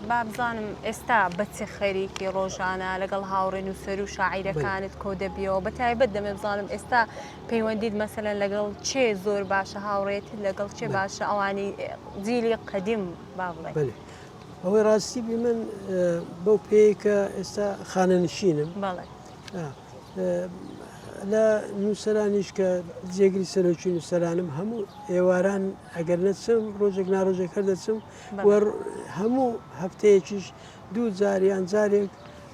با بزانم ئێستا بە چ خەریکی ڕۆژانە لەگەڵ هاوڕێ نووسەر و شاعیرەکانت کۆ دەبیەوە بە تایبەت دەمێ بزانم ئێستا پەیوەندیت مەسەلەن لەگەڵ چێ زۆر باشە هاوڕێتیت لەگەڵ چێ باشە ئەوانی جیلی قەدیم با بڵێ بەێ ئەوەی ڕاستی بی من بەو پێی کە ئێستا خانەنشینم بەڵێ لە نووسەرانیش کە جێگری سەرۆکی نووسەرانم هەموو ئێواران ئەگەر نەچم ڕۆژێک ناڕۆژێک هەر دەچم هەموو هەفتەیەکیش دوو جار یان جارێک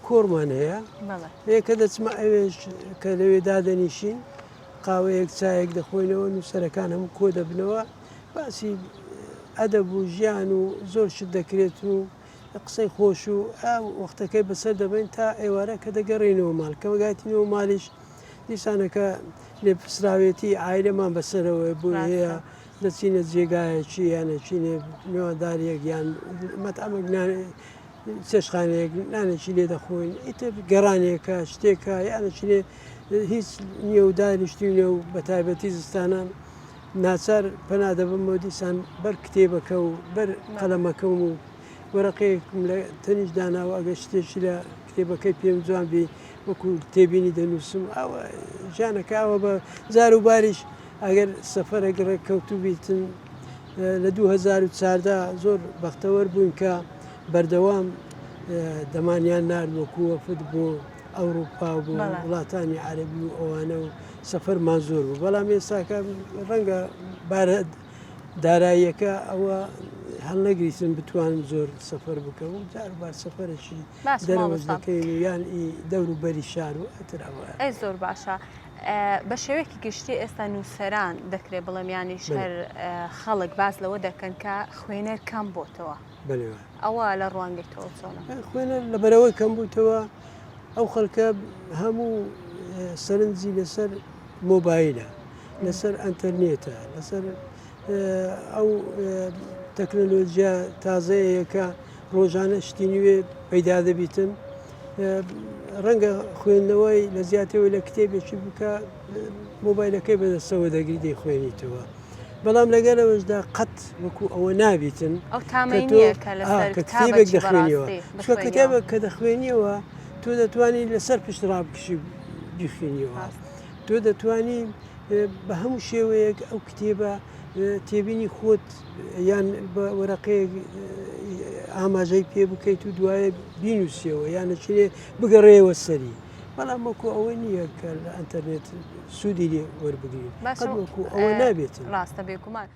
کۆڕمان هەیە کە دەچمە ئەوێش کە لەوێ دادەنیشین قاوەیەک چایەک دەخۆینەوە نووسەرەکان هەموو کۆ دەبنەوە باسی ئەدەب و ژیان و زۆر شت دەکرێت و قسەی خۆش و ئەو وەختەکەی بەسەر دەبەین تا ئێوارە کە دەگەڕێینەوە ماڵ کە گاتینەوە ماڵیش دیسانەکە لێپرسراوێتی عایلەمان بەسەرەوەی بۆ هەیە دەچینە جێگایەکی یان ئەچینە میوانداریەک یان مەتعەمێک نان چێشخانەیەک نانێکی لێ دەخۆین ئیتر گەڕانێکە شتێکە یان ئەچینێ هیچ نییە و دانیشتوینە و بە تایبەتی زستانان ناچار پەنا دەبمەوە دیسان بەر کتێبەکە و بەر قەلەمەکەم و وەرەقەیەکم لە تەنیش داناوە ئەگەر شتێکی لە کتێبەکەی پێم جوان بی وەکو تێبینی دەنووسم ئەوە ژیانەکە ئەوە بە جار و باریش ئەگەر سەفەرێک ڕێککەوتووبیتن لە 2014 زۆر بەختەوەر بووین کە بەردەوام دەمانیان نارد وەکو وەفد بۆ ئەوروپا و بۆ وڵاتانی عەربی و ئەوانە و سەفەرمان زۆر بوو بەڵام ئێستاکە ڕەنگە بارە داراییەکە ئەوە هەڵنەگریتن بتوانم زۆر سەفەر بکەم و جار بار سەفەرێکی دەرەوەش دەکەین و یان ئی دەور و بەری شار و ئەتر ئەوە. ئەی زۆر باشە بە شێوەیەکی گشتی ئێستا نووسەران دەکرێت بڵێم یانیش هەر خەڵک باس لەوە دەکەن کە خوێنەر کەم بۆتەوە ئەوە لە ڕوانگەی تۆ چۆنە؟ خوێنەر لەبەرەوەی کەم بووتەوە ئەو خەڵکە هەموو سەرنجی لەسەر مۆبایلە لەسەر ئەتەرنێتە لەسەر ئەو تەکنەلۆژیا تازەیە کە ڕۆژانە شتی نوێ پەیدا دەبیتن ڕەنگە خوێندنەوەی لە زیاتەوەی لە کتێبێکی بکە مۆبایلەکەی بەدەستەوە دەگری دەیخوێنیتەوە بەڵام لەگەلەوەشدا قەت وەکو ئەوە نابیتن ئەو تامەی نییە کە لەسەر کە کتێبێک دەخوێنیەوە چونکە کتێبێک کە دەخوێنیەوە تۆ دەتوانی لەسەر پشت ڕابکشی بیخوێنیەوە تۆ دەتوانی بە هەموو شێوەیەک ئەو کتێبە تێبینی خۆت یان بە وەرەقەیەک ئاماژەی پێ بکەیت و دوایە بینوسیەوە یان نەچێ بگەڕێەوە سەری بەڵام وەکو ئەوە نییە کە لە ئەتەرنێت سوودی لێ وەربگرین باشە وەکو ئەوە نابێت ڕاستە بێگومان.